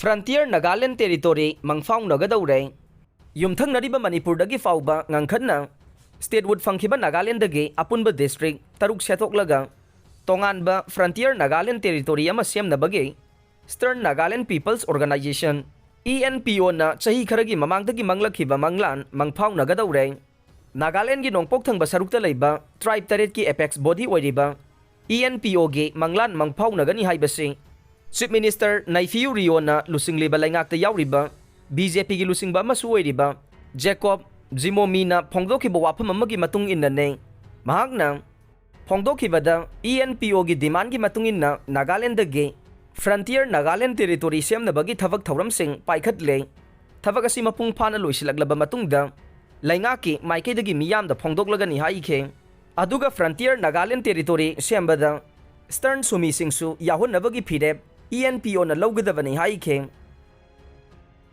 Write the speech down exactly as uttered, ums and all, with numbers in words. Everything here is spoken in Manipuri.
Frontier Nagaland Territory ꯃꯪꯐꯥꯎꯅꯒꯗꯧꯔꯦ꯫ ꯌꯨꯝꯊꯪꯅꯔꯤꯕ ꯃꯅꯤꯄꯨꯔꯗꯒꯤ ꯐꯥꯎꯕ ꯉꯪꯈꯠꯅ statehood ꯐꯪꯈꯤꯕ ꯅꯥꯒꯥꯂꯦꯟꯗꯒꯤ ꯑꯄꯨꯟꯕ district ꯇꯔꯨꯛ ꯁꯦꯠꯇꯣꯛꯂꯒ ꯇꯣꯉꯥꯟꯕ Frontier Nagaland Territory ꯑꯃ ꯁꯦꯝꯅꯕꯒꯤ Eastern Nagaland People's Organisation, E N P O ꯅ ꯆꯍꯤ ꯈꯔꯒꯤ ꯃꯃꯥꯡꯗꯒꯤ ꯃꯪꯂꯛꯈꯤꯕ ꯃꯪꯂꯥꯟ ꯃꯪꯐꯥꯎꯅꯒꯗꯧꯔꯦ꯫ ꯅꯥꯒꯥꯂꯦꯟꯒꯤ ꯅꯣꯡꯄꯣꯛ ꯊꯪꯕ ꯁꯔꯨꯛꯇ ꯂꯩꯕ tribe ꯇꯔꯦꯠꯀꯤ apex body ꯑꯣꯏꯔꯤꯕ E N P O ꯒꯤ ꯃꯪꯂꯥꯟ ꯃꯪꯐꯥꯎꯅꯒꯅꯤ ꯍꯥꯏꯕꯁꯤ Chief Minister ꯅꯩꯐꯤꯌꯨ ꯔꯤꯑꯣꯅ ꯂꯨꯆꯤꯡꯂꯤꯕ ꯂꯩꯉꯥꯛꯇ ꯌꯥꯎꯔꯤꯕ B J P ꯒꯤ ꯂꯨꯆꯤꯡꯕ ꯑꯃꯁꯨ ꯑꯣꯏꯔꯤꯕ ꯖꯦꯀꯣꯕ ꯖꯤꯃꯣꯃꯤꯅ ꯐꯣꯡꯗꯣꯛꯈꯤꯕ ꯋꯥꯐꯝ ꯑꯃꯒꯤ ꯃꯇꯨꯡ ꯏꯟꯅꯅꯦ꯫ ꯃꯍꯥꯛꯅ ꯐꯣꯡꯗꯣꯛꯈꯤꯕꯗ, E N P O ꯒꯤ demand ꯀꯤ ꯃꯇꯨꯡ ꯏꯟꯅ ꯅꯥꯒꯥꯂꯦꯟꯗꯒꯤ Frontier Nagaland Territory ꯁꯦꯝꯅꯕꯒꯤ ꯊꯕꯛ ꯊꯧꯔꯝꯁꯤꯡ ꯄꯥꯏꯈꯠꯂꯦ꯫ ꯊꯕꯛ ꯑꯁꯤ ꯃꯄꯨꯡ ꯐꯥꯅ ꯂꯣꯏꯁꯤꯜꯂꯛꯂꯕ ꯃꯇꯨꯡꯗ ꯂꯩꯉꯥꯛꯀꯤ ꯃꯥꯏꯀꯩꯗꯒꯤ ꯃꯤꯌꯥꯝꯗ ꯐꯣꯡꯗꯣꯛꯂꯒꯅꯤ ꯍꯥꯏꯈꯤ꯫ ꯑꯗꯨꯒ Frontier Nagaland Territory ꯁꯦꯝꯕꯗ Eastern ꯁꯨꯃꯤꯁꯤꯡꯁꯨ ꯌꯥꯎꯍꯟꯅꯕꯒꯤ ꯐꯤꯔꯦꯞ E N P O ꯅ ꯂꯧꯒꯗꯕꯅꯤ ꯍꯥꯏꯈꯤ꯫